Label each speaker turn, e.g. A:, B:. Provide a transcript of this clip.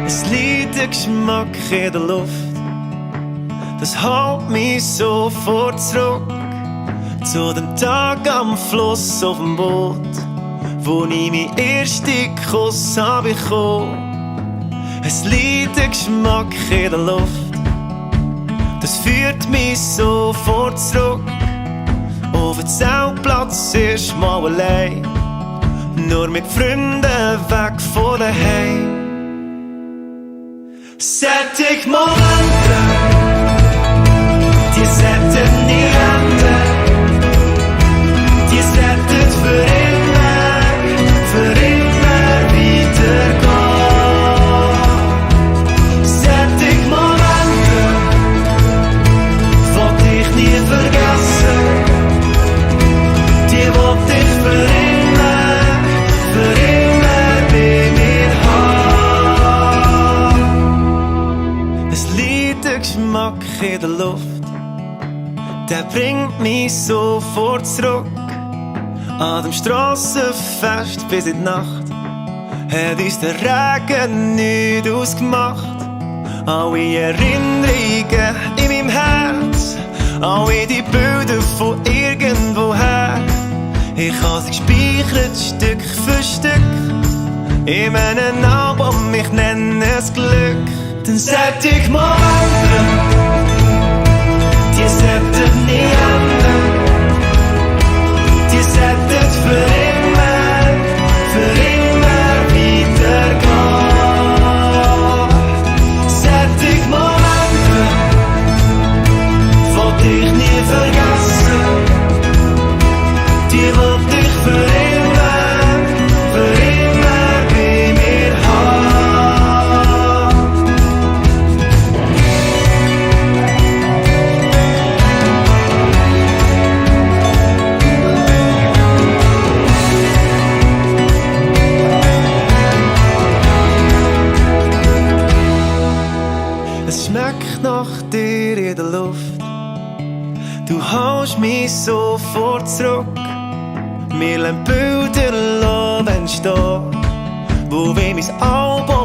A: Es liegt ein Geschmack in der Luft, das hält mich sofort zurück zu dem Tag am Fluss auf dem Boot, wo ich meinen ersten Kuss habe bekommen. Es liegt ein Geschmack in der Luft, das führt mich sofort zurück auf den Zeltplatz, erst mal allein, nur mit Freunden weg von daheim. Sättig Momente, die sollten nie enden, die sollten für immer weitergehen. Sättig Momente, wollte ich nie vergessen, die wollte ich für immer bei mir haben. Es liegt ein Geschmack in der Luft, der bringt mich sofort zurück an dem Strassenfest bis in die Nacht. Hat uns der Regen nicht ausgemacht. Alle Erinnerungen in meinem Herz, alle die Bilder von irgendwoher. Ich habe sie gespeichert, Stück für Stück, in meinem Album, ich nenne es Glück. Dann sättig Momente, die sollten nie enden, die sollten für immer weitergehen. Sättig Momente, wollte ich nie vergessen, die wollte ich für immer bei mir haben. Es schmeckt nach dir in der Luft, du hältst mich sofort zurück. Wir lassen Bilder entstehen, wo wie mein Album